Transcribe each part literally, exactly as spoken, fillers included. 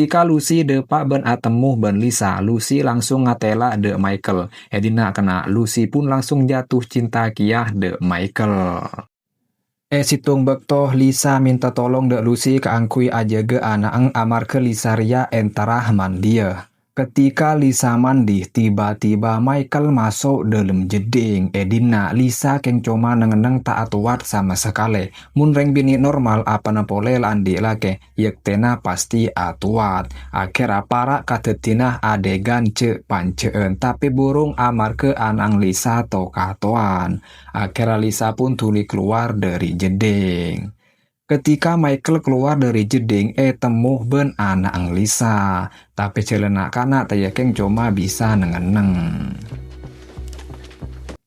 Ketika Lucy dâpa' bân atemmo bân Lisa, Lucy langsung ngatela' dâ' Michael. È dinna' kenna', Lucy pun langsung jatuh cinta kèya dâ' Michael. È sèttong bâkto, Lisa mènta tolong dâ' Lucy kaangghuy ajâgâ ana'na amarghâ Lisa rèya entara mandiyâ. Ketika Lisa mandi, tiba-tiba Michael maso' dâlem jeddhing. È dinna', Lisa kèng coma neng-enneng ta' atowat sama sakalè. Mon rèng binè' normal, apana polè la andi' lakè, yèktèna pastè atowat. Akhèrra para' kadhâddhiyânna adegan jâ'-panjâ'ân, tapè burung amarghâ ana'na Lisa to-katowan. Akhèrra Lisa pun dhuli kalowar dâri jeddhing. Ketika Michael kalowar dâri jeddhing, ètemmo bân ana'na Lisa. Tapè jhâlânna kana' tèya kèng coma bisa neng-enneng.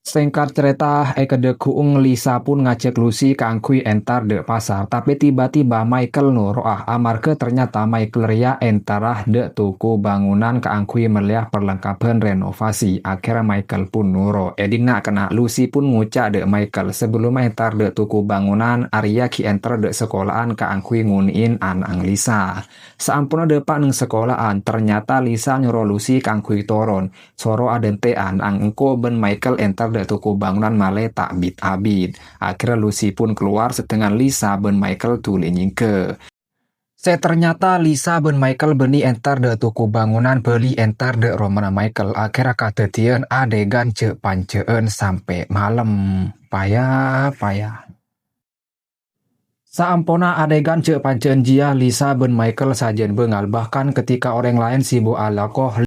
Sèngkat carèta, è kadhâggu'na Lisa pun ngajhâk Lucy kaangghuy entar dâ' pasar, tapè tiba-tiba Michael noro'a, amarghâ ternyata Michael rèya entara dâ' toko bangunan kaangghuy mellèya perlengkapan renovasi. Akhèrra Michael pun noro'. È dinna' kenna', Lucy pun ngoca' dâ' Michael, "Sabellunna entar dâ' toko bangunan, arèya ghi' entar dâ' sakola'an kaangghuy ngonè'è ana'na Lisa." Saamponna dâpa' neng sakola'an, ternyata Lisa nyoro Lucy kaangghuy toron. Soro adhânte' ana'na engko' bân Michael entar dâ' toko bangunan malè ta' bit-abit. Akhèrra Lucy pun kalowar, sedangkan Lisa bân Michael dhuli nyèngghâ. Sè ternyata Lisa bân Michael bânnè entar dâ' toko bangunan, bâli entar dâ' romana Michael. Akhèrra kadhâddhiyân adegan jâ'-panjâ'ân sampè' malem. Paya, paya. Saamponna adegan jâ'-panjâ'ân jiyâ, Lisa bân Michael sajân bângal, bahkan ketika orèng laèn sibuk alako,